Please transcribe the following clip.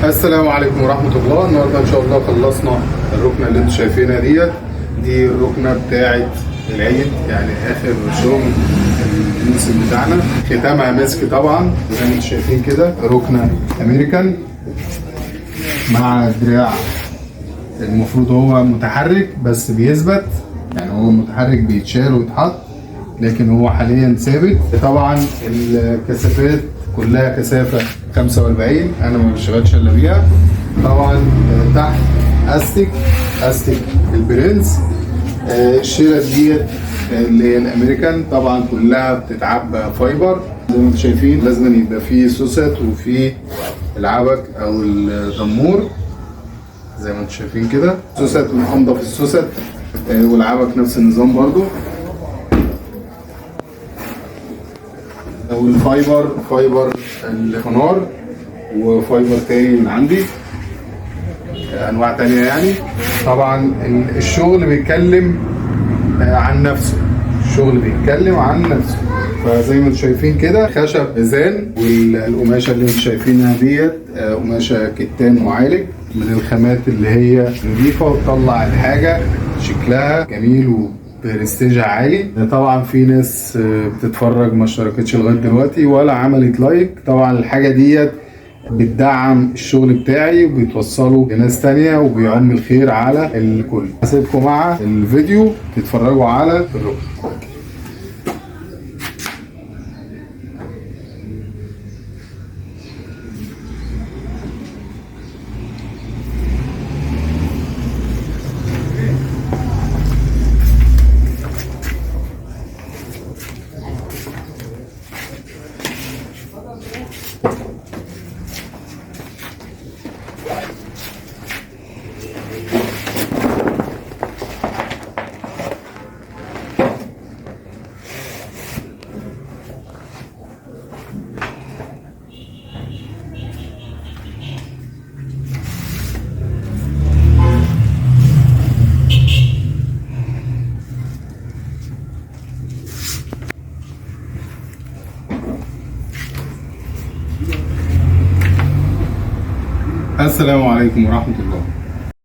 السلام عليكم ورحمة الله. النهاردة إن شاء الله خلصنا الركنة اللي انتم شايفينها ديت، دي الركنة بتاعة العيد، يعني آخر شغل الموسم بتاعنا، ختامها مسك طبعا زي ما انتم شايفين كده. ركنة أمريكان مع دراع، المفروض هو متحرك بس بيثبت، يعني هو متحرك بيتشال ويتحط، لكن هو حاليا ثابت. طبعا الكثافات كلها كثافة 45، انا ما بشتغلش الا بيها. طبعا تحت استك، استك البرنس. الشيرة ديت اللي هي الامريكان طبعا كلها بتتعبى fiber زي ما انتم شايفين. لازم يبقى فيه سوست وفيه العبك او الدمور زي ما انتم شايفين كده. سوست من انضف السوست، والعبك نفس النظام برضو. وال fiber، fiber الفنار و fiber تاني من عندي، انواع تانية يعني. طبعا الشغل بيتكلم عن نفسه، الشغل بيتكلم عن نفسه. فزي ما انتم شايفين كده خشب زان، والقماشه اللي انتم شايفينها ديت قماشة كتان معالج من الخامات اللي هي نظيفة وتطلع الحاجة شكلها جميل وبرستيجها عالي. طبعا في ناس بتتفرج ما اشتركتش لغاية دلوقتي ولا عملت like. طبعا الحاجة ديت بتدعم الشغل بتاعي وبيتوصله لناس تانية وبيعم الخير على الكل. هسيبكم مع الفيديو تتفرجوا على الركن. السلام عليكم ورحمة الله.